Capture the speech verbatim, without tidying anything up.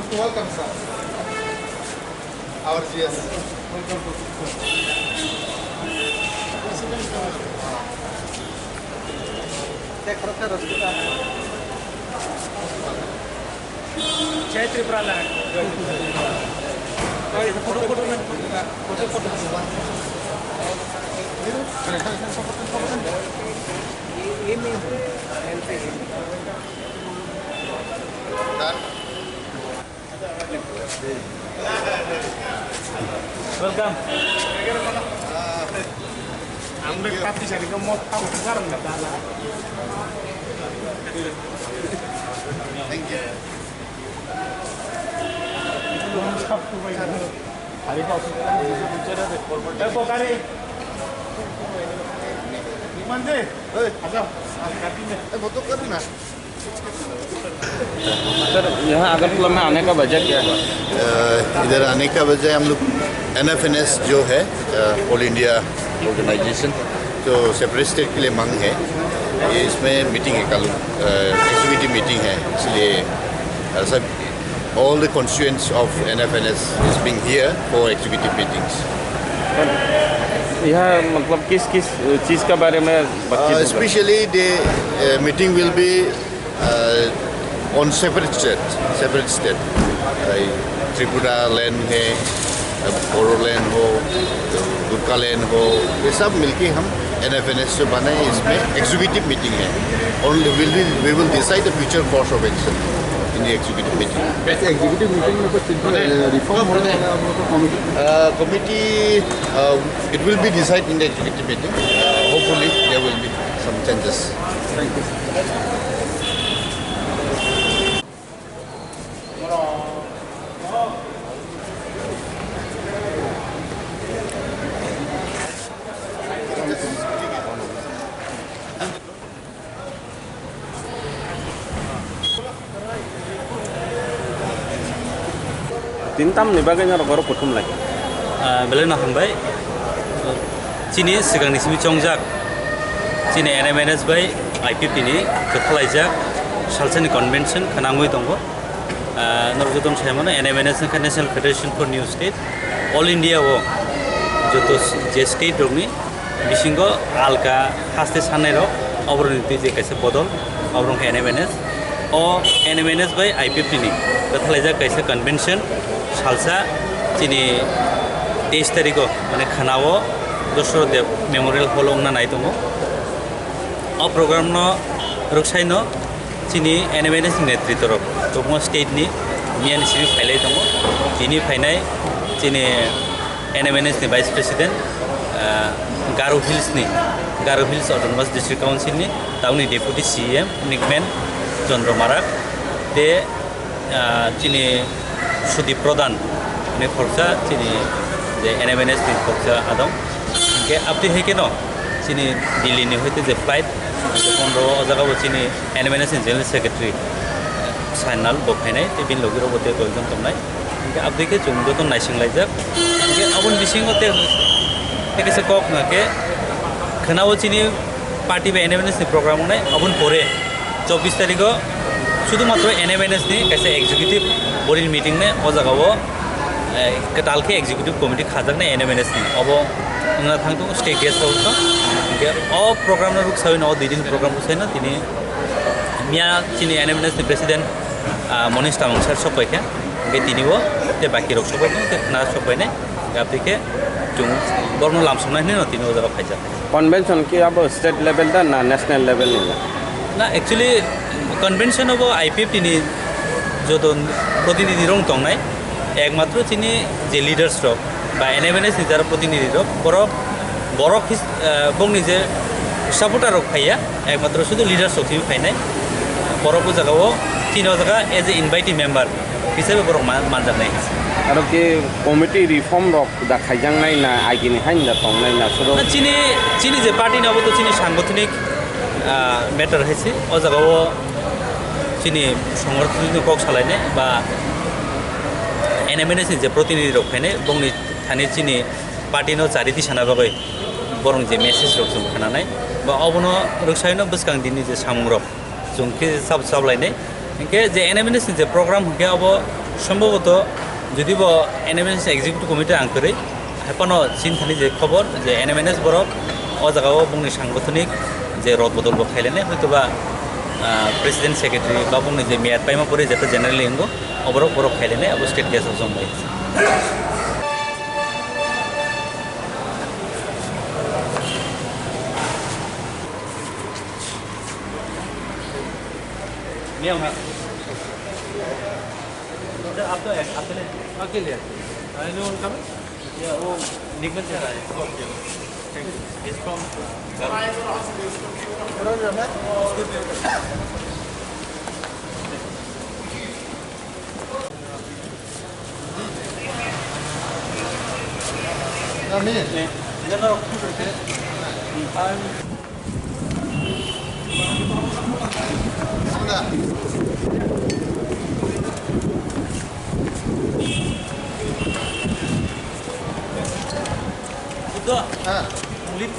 Welcome, sir. Our G S. Welcome to Jai Tripura land. Photo, photo, photo, photo. Welcome. Ang nagtatisa rin ka mo tao sa karon na dala. Thank you. Hari ka office ka ni bichara de formal. Eh, pokari. Mande. Eh, aja. Ang katin de. Eh, foto kar na. Sir, यहाँ अगरतला में आने का वजह क्या है? अ, इधर आने का वजह हम लोग एन एफ एन एस जो है, अ, ऑल इंडिया ऑर्गेनाइजेशन, जो सेपरेट स्टेट के लिए मांग है, ये इसमें मीटिंग है कल, अ, एग्जीक्यूटिव मीटिंग है, इसलिए, अ, सब all the constituents of N F N S is being here for executive meetings. यहाँ मतलब किस किस चीज़ का बारे में बातचीत होगा? Especially the uh, meeting will be uh, on separate state, separate state. Like Tripura land है, बोडो लैंड हो, गुरखा लैंड हो, ये सब मिलके हम एन एफ एन एस जो बना है, इसमें एग्जीक्यूटिव मीटिंग है। Only will be, we will decide the future course of action in the executive meeting. वैसे एग्जीक्यूटिव मीटिंग में कुछ रिफॉर्म होने वाला है आप लोगों का committee? Uh, committee, uh, it will be decided in the executive meeting. Uh, hopefully, there will be some changes. Thank you. Tin tam ni bagwi norok oro kuthum lai. Ah, belai no hambai. Chini swkangni simi chongjak. Chini N M N S bai I P F T ni kwthalaijak salsani convention khwnangwi tongo. Ah, norok jotono sai mano, N M N S wngkha National Federation for New State. All India o joto s-, je state rokni bisingo alka haste sannairok oboroni twi je kaisa bodol, oborok wngkha N M N S. O N M N S bai I P F T ni kwthalaijak kaisa convention salsa chini teis tarikh o, mane khwnao Dosro Deb Memorial Hall o wngna nai tongo. O program no rwksaino chini N M N S ni netritw rok kwbangma state ni miya ni simi phailai tongo. Tini phainai chini N M N S ni Vice President, ah, Garo Hills ni, Garo Hills Autonomous District Council ni tamni Deputy C E M Nikmen Chandra Marak tei ah, chini Sudip Pradhan ni khoroksa, chini je N M N S ni khoroksa adong. Hingke abdi hai keno chini Delhi ni hoite je flight, pondro o jaga bo chini N M N S ni General Secretary Sainal bo phainai, tei bini logi rok bo tei koi jon tongnai. Hingke abdi khe chwng joto naising laijak. Hingke aboni bisingo tei, tei kaisa kok hwnka khe khwnao chini party bai N M N S ni program wngnai, aboni pore chobbish tarikh o sudhumatro N M N S ni kaisa executive body ni meeting nai o jaga o, eh, kwtal khe executive committee khajaknai N M N S ni, obo wngna thang tongo state guest house o. Hingke o program no rwksawi no, o dui din program rwksawi no tini miya chini N M N S ni president, ah, Monish Tamung sir sok pai kha, hingke tini bo tei baki rok sok pai tongo, tei khna sok pai nai. Abdi khe chwng borokno lamsoknai hinwi no tini o jaga phaijak. Convention khe abo state level da na national level ni? Na, actually convention obo I P F T ni joto protinidhi rok tongnai, ekmatro chini je leaders rok ba N M N S ni jara protinidhi rok, borok, borok his-, eh, bongni je supporter rok phaiya, ekmatro sudu leaders rok thwi phainai, borok o jaga o tini o jaga as a invitee member hisabe borok ma-, manjaknai. Aro khe committee reform rok da khaijaknai na agini haino da tongnai na soro? Na, chini, chini je party ni abo to chini sangothnik, ah, matter hai se. O jaga o chini songorthoni kok salainai ba N M N S ni je protinidhi rok phainai, bongni thani chini party no chariti sana bagwi borong je message rok chwng khnanai ba obono rwksaino bwskang dini je samung rok chwng khe sab-, sablainai. Hinkhe je N M N S ni je program hinkhe abo Sombhoboto jodi bo N M N S Executive Committee ang kwrwi, hai phano chini thani je khobor je N M N S borok o jaga o bongni sangathonik je rod bodol bo khailainai, hoito ba, ah, President Secretary ba bongni je meyad paima pore jeta general hingo, oborok borok khailainai abo state gas o jongbai. Mia, mia. Sir, आप तो अकेले? अकेले। Anyone coming? Yeah, वो निकल चला है। Okay। Thank you। He's from Buddha, ah, mulit ke